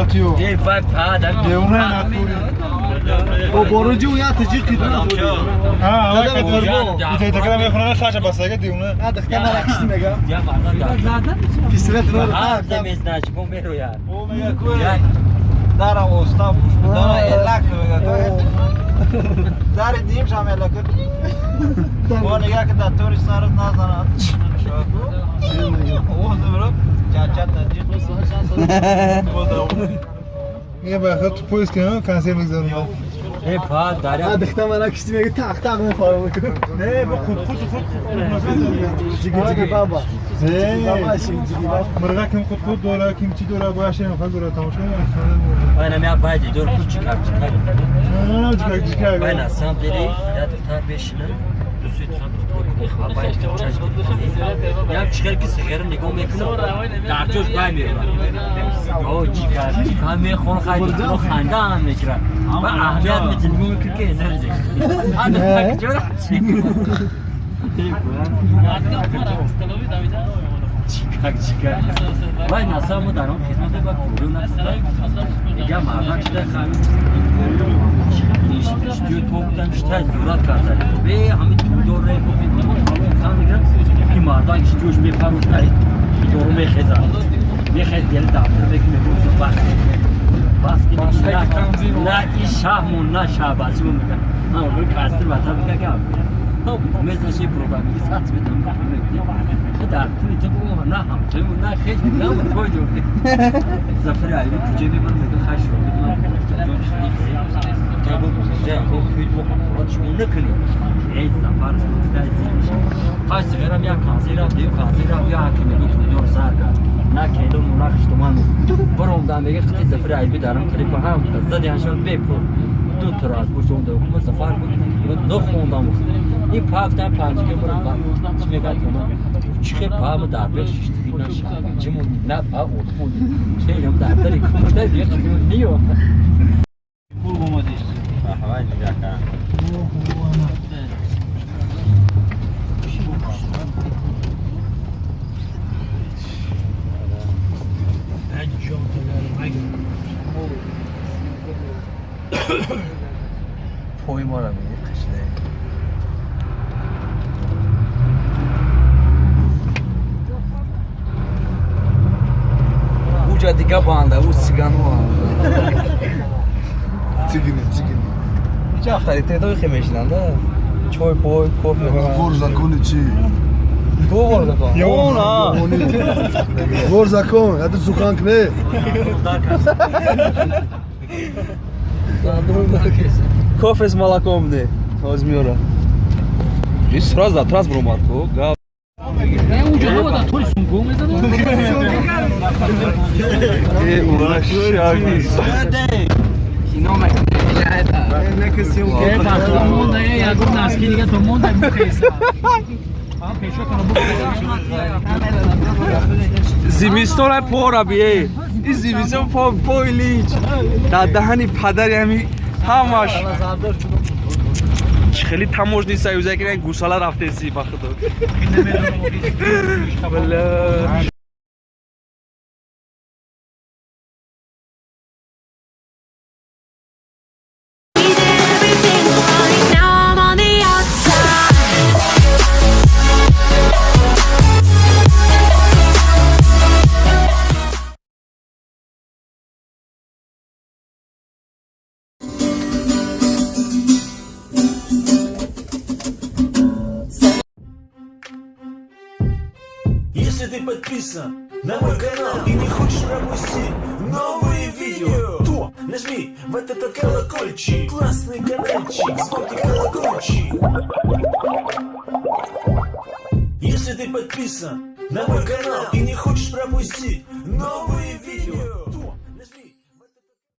Отио. Эй, вай пада. Девона натури. О боруҷи я тиҷи қидна. Ҳа, ава кадор. Ита ита кара мехона хаша басага девона. А дихта мара кишти мега. Я марда. Пистолет ро. Ҳар демезнач бо мерояд. О мега ку. Дара оста пуш. Дара элак мега. Дари дим шам элак. Бо нега ки дар тори сарат назанад. Шоку. О зубро. Ча-ча таҷи. Мега бахат ту поиск кунам консерт мегзарам. Эй, па даря. А дихта мара кишти мега тақ тақ мефарам. Не, бо худ худ худ. Ҷиги ҷиги баба. Баба ҷиги баба. Мирға ким худ худ дора, ким чи дора, бо яше мехоҳад дора тамошо кунам. Вай намя байди дор ку чикар чикар. На, чикар чикар. Вай на самом деле я духтар бешинам. Дусуи тхан духтар бай чаш. Я чикар ки сигар нигоҳ мекунам. Дар ҷош бай меравам. О чикар чикар мехон хай духтар ханда ҳам мекунад. Ва аҳамият медиҳам нигоҳ мекунам ки энержи. А духтар куҷо рафт? Чикар чикар. Вай наса мо дар он хизмат ба куру накарда. Дига мардак шуда хами иштиё то будам шта зурат карда. Бе ҳами тудор ре бо хан мегирам. Ин мардак иштиёш мепарушта идору мехезад. Мехез дел дафтар мекунем мегӯям бас. Бас ки на ин шаҳмон на шаҳбазимон мегӯям. Ҳа он кастр вата мегӯям. Мезаши программи сат медам дар туи ту бо на ҳамсоямон на хеш на кой ҷо Зафари Аюби куҷо мебарам мегӯям хай шуро медонам ҷон шуди то бо ҷа ко куид мо ҳамкорат шумо накунед. Эй Зафар хай сигарам як консерт рафт дию консерт рафт я ҳаким мегӯ тудор сар кард на кедон на хиштуман баромдам мега қити Зафари Аюби дарам клипа ҳам зади ҳашон бепул ду тара аз пушт онда ҳукумат Зафар буд нахондам. Ин пафтан панҷига бурам чӣ мегӯяд тона чӣ хел паама дар бех шиштиги на шаҳбанчимон на па отмон хелам дар дари кумада бех ниё. Пой мора меги қишде. Уҷа дига банда, у сигану. Цигини, цигини. Ча авторитетои хе мешинанда? Чой, пой, кофе. Вор закони чи? Ку вор закон? Она. Вор закон, это сухан кне. Кофе с молоком де. Ҳоз меора. И сразу да трас бромад ку. Гап. Не уҷо набода тори сумко мезанад. Э, ура шаги. Кино монда, ягон наски дига то монда мухеса. Зимистона пора би. Ин зимистон по пойлич. Дар даҳани падари ҳами ҳамаш. Хеле таможни союза ки гусала рафтеси ба худо. Бала. Now I'm on the outside. Если ты подписан на мой канал и не хочешь пропустить новые видео, то нажми вот этот колокольчик, классный каналчик, звонкий колокольчик. Если ты подписан на мой канал и не хочешь пропустить новые видео,